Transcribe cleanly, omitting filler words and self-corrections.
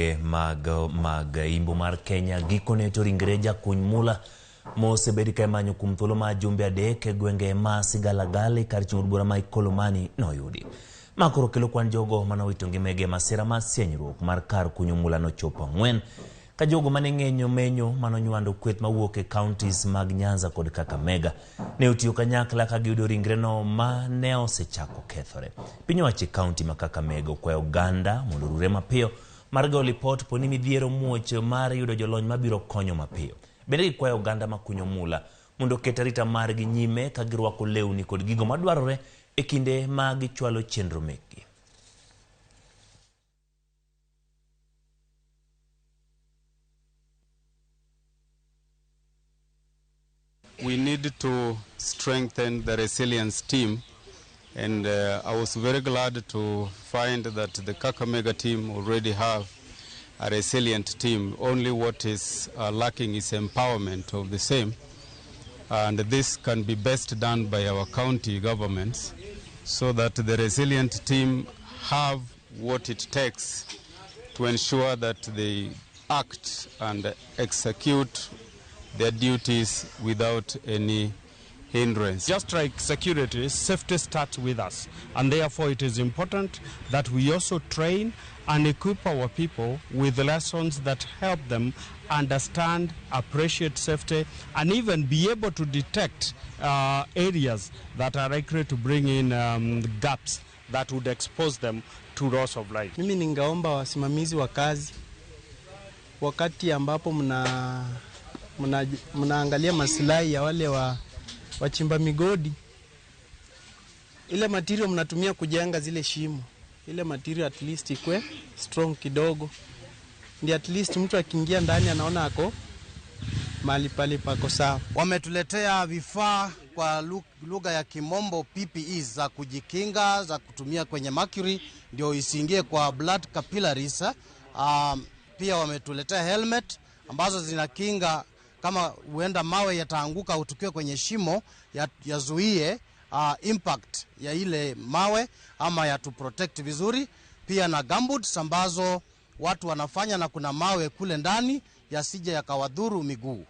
Gwenge mag Imbo mar Kenya gikone to ringre jakuny mula mosebed ka imanyo kuom thuolo mar jumbe 3 e gwenge ma Sigalagala kar chung' od bura ma Ikolomani noyudi. Ma koro kelo kwan jogo manowito ngimagi e masira mar sienyruok mar kar kunyo mula nochopo 4 ka jogo mane ng'enyo menyo manonywando kweth mawuok e counties mag Nyanza kod Kakamega ne otiyo kanyakla ka giyudo ringreno ma ne osechako kethore. Piny owacho e county ma Kakamega okwayo oganda mondo orure mapiyo mar goyo lipot poni midhiero muoch mar yudo jolony mabiro konyo mapiyo. Bende gikwayo oganda makunyo mula mondo oket arita margi nyime ka girwako lewni kod gigo madwarore e kinde ma gichwalo chenro mekgi. We need to strengthen the resilience team, and I was very glad to find that the Kakamega team already have a resilient team. Only what is lacking is empowerment of the same, and this can be best done by our county governments so that the resilient team have what it takes to ensure that they act and execute their duties without any hindrance. Just like security, safety starts with us, and therefore it is important that we also train and equip our people with lessons that help them understand, appreciate safety, and even be able to detect areas that are likely to bring in gaps that would expose them to loss of life. Mimi ningeomba wasimamizi wa kazi, wakati ambapo mnaangalia masilahi ya wale wachimba migodi, ile material mnatumia kujenga zile shimo, ile material at least ikwe strong kidogo, ndio at least mtu akiingia ndani anaona ako mahali pale pako sawa. Wametuletea vifaa kwa lugha ya kimombo PPEs za kujikinga, za kutumia kwenye mercury ndio isiingie kwa blood capillaries. Pia wametuletea helmet ambazo zinakinga kama huenda mawe yataanguka utukiwe kwenye shimo, yazuie impact ya ile mawe ama ya to protect vizuri. Pia na gumboots ambazo watu wanafanya na kuna mawe kule ndani yasije yakawadhuru miguu.